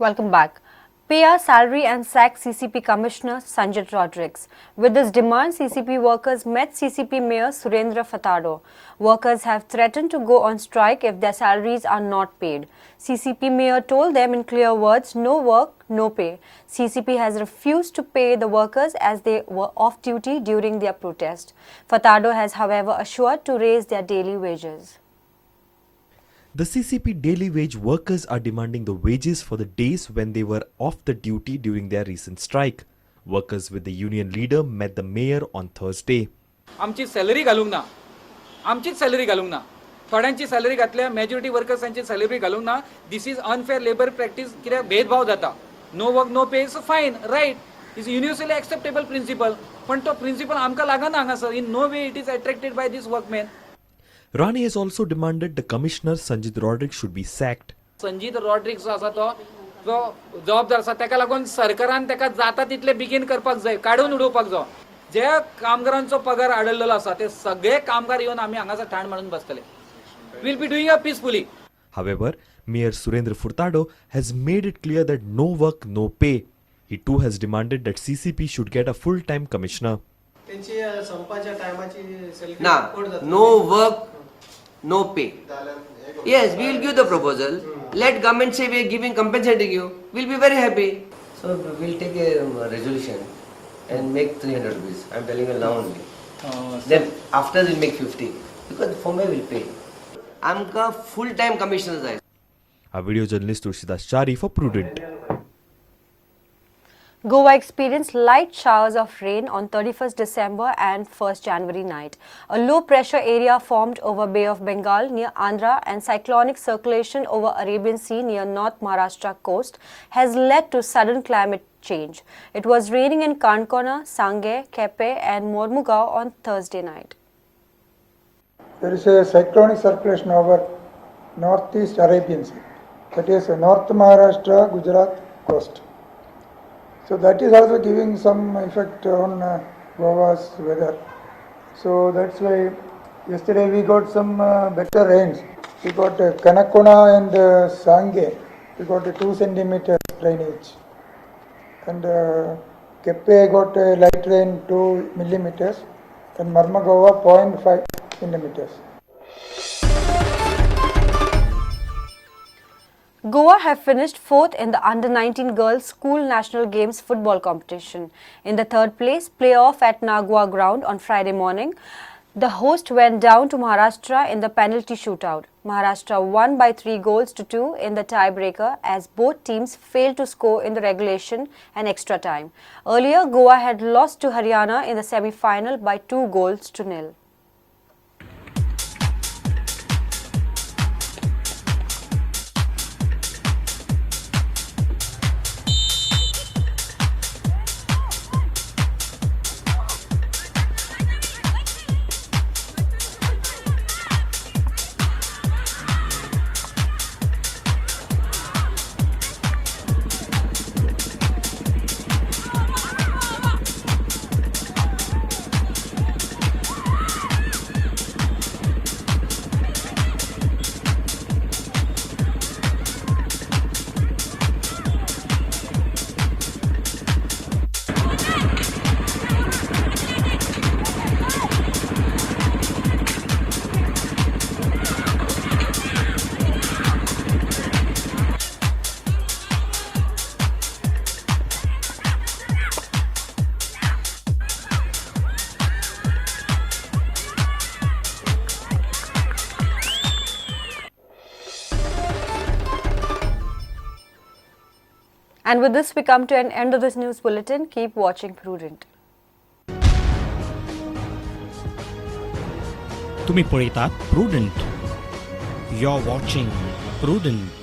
Welcome back. Pay our salary and sack CCP Commissioner Sanjit Rodrigues. With this demand, CCP workers met CCP Mayor Surendra Furtado. Workers have threatened to go on strike if their salaries are not paid. CCP Mayor told them in clear words, no work, no pay. CCP has refused to pay the workers as they were off duty during their protest. Furtado has, however, assured to raise their daily wages. The CCP daily wage workers are demanding the wages for the days when they were off the duty during their recent strike. Workers with the union leader met the mayor on Thursday. आमची salary घालूंक ना, आमचीच salary घालूंक ना, थोड्यांची salary घातल्या, majority वर्कर्सांची salary घालूंक ना. This is unfair labour practice. कित्याक भेदभाव जाता. No work no pay is fine, right? Is universally acceptable principle, पण तो प्रिंसिपल आमकां लागना हांगासर. In no way it is attracted by this workmen. Rane has also demanded the commissioner Sanjit Rodrigues should be sacked. Sanjit Rodrigues जो आसा तो जो जबाबदार आसा, ताका लागून सरकारान ताका जाता तितले बेगीन करपाक जाय, काडून उडोवपाक जाय. जे कामगारांचो पगार आडलेलो आसा ते सगळे कामगार येवन आमी हांगासर ठाण मारून बसतले. Will be doing a peacefully. However, Mayor Surendra Furtado has made it clear that no work, no pay. He too has demanded that CCP should get a full time commissioner. त्यांची संपाच्या टायमाची सॅलरी ना, कोण जातली? No work, no pay. Yes, we will give the proposal. Let government say we are giving, compensating you. We'll be very happy. So we'll take a resolution and make 300 rupees. I'm telling you now only. Then after we'll make 50 because for me we'll pay. आमकां फुल time commissioner जाय. Our video journalist Urshidas Chari for Prudent. Goa experienced light showers of rain on 31st December and 1st January night. A low pressure area formed over Bay of Bengal near Andhra and cyclonic circulation over Arabian Sea near North Maharashtra coast has led to sudden climate change. It was raining in Kankona, Sange, Kepe and Mormugao on Thursday night. There is a cyclonic circulation over northeast Arabian Sea, that is North Maharashtra, Gujarat coast. So that is also giving some effect on Goa's weather. So that's why yesterday we got some better rains. We got Canacona and Sange, we got 2 centimeters rain each. And Kepe got light rain 2 millimeters and Marmagoa 0.5 millimeters. Goa have finished fourth in the Under-19 Girls School National Games football competition. In the third place playoff at Nagua ground on Friday morning, the host went down to Maharashtra in the penalty shootout. Maharashtra won by 3-2 in the tiebreaker as both teams failed to score in the regulation and extra time. Earlier, Goa had lost to Haryana in the semi-final by 2-0. And with this, we come to an end of this news bulletin. Keep watching Prudent. तुम्ही पळयतात Prudent. You are watching Prudent.